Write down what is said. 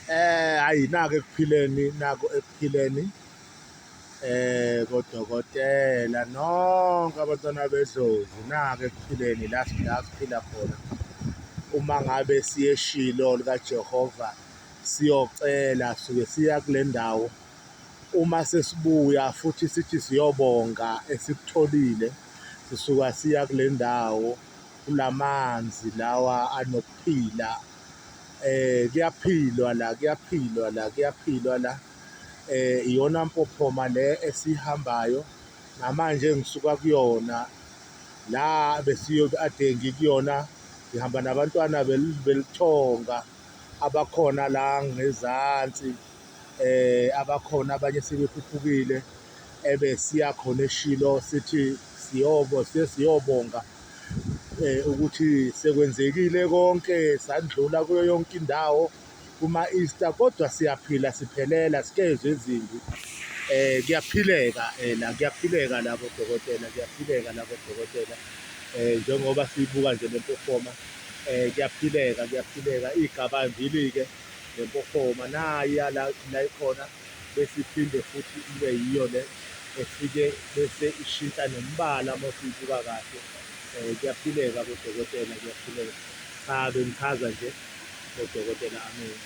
Hayi nako ekuphileni, nako ekuphileni kodokotela nonke abantwana bedlozi, nako ekuphileni la la siphila khona. Uma ngabe siye eShilo likaJehova siyocela, suke siya kule ndawo. Uma sesibuya futhi sithi siyobonga esikutholile, sisuka siya kule ndawo kulamanzi lawa anokuphila. Kuyaphilwa la, kuyaphilwa la, kuyaphilwa la. Iyona mpophoma le esihambayo namanje ngisuka kuyona la besiyobe ade ngikuyona, ngihamba nabantwana belithonga abakhona la ngezansi, abakhona abanye sebekhuphukile ebesiya khona eShilo, sithi siyobo sesiyobonga ukuthi sekwenzekile konke, sandlula kuyo yonke indawo kuma-Easter, kodwa siyaphila siphelela sikezwe ezimbi. Kuyaphileka la, kuyaphileka la kodokotela, kuyaphileka la kodokotela. Njengoba siyibuka nje le mpophoma, kuyaphileka, kuyaphileka. Igabambili-ke le mpophoma nayi la la ikhona, bese iphinde futhi ibe yiyo le efike bese ishintsha nombala uma usuyibuka kahle. Kuyaphileka kodokotela, kuyaphileka. Cha, bengichaza nje kodokotela, amen.